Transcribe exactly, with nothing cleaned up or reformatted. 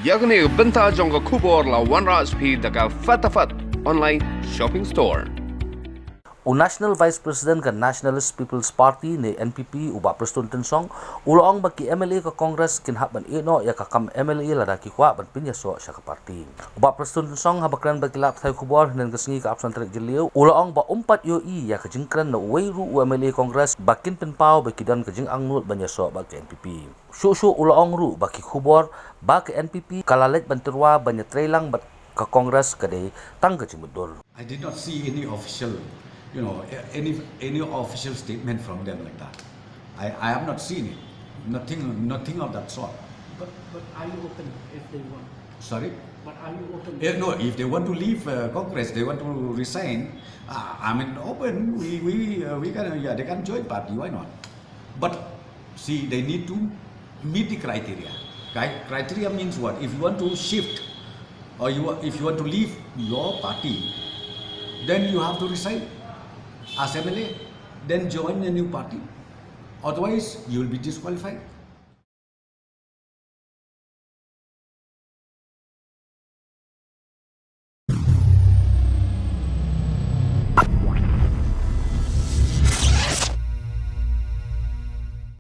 Ïa kane ka bynta jong ka khubor la wanrah sha phi da ka Fatafat Online Shopping Store. U National Vice President ka Nationalist People's Party ne N P P, u Bah Prestone Tynsong, u la ong ba ki M L A ka Congress kin hap ban ïeh noh ïa ka kam M L A lada ki kwah ban pynïasoh sha ka party. U Bah Prestone Tynsong haba kren bad ki lad pathai khubor hynnin ka sngi ka arphew san tarik Jylliew, u la ong ba um pat ïohi ïa ka jingkren na uwei ruh u M L A Congress ba kin pynpaw ba ki don ka jingangnud ban ïasoh bad ka N P P. Shuh shuh u la ong ruh ba ki khubor ba ka N P P ka la leit ban tyrwa ban ïatreilang bad ka Congress ka dei tang ka jingmutdur. I did not see any official, you know, a- any any official statement from them like that. I, I have not seen it. Nothing, nothing of that sort. But, but are you open if they want? Sorry? But are you open? Eh, no, if they want to leave uh, Congress, they want to resign. Uh, I mean, open. We we uh, we can, yeah, they can join party. Why not? But see, they need to meet the criteria. Cri- Criteria means what? If you want to shift, or you wa- if you want to leave your party, then you have to resign as M L A. Then join a new party. Otherwise, you will be disqualified.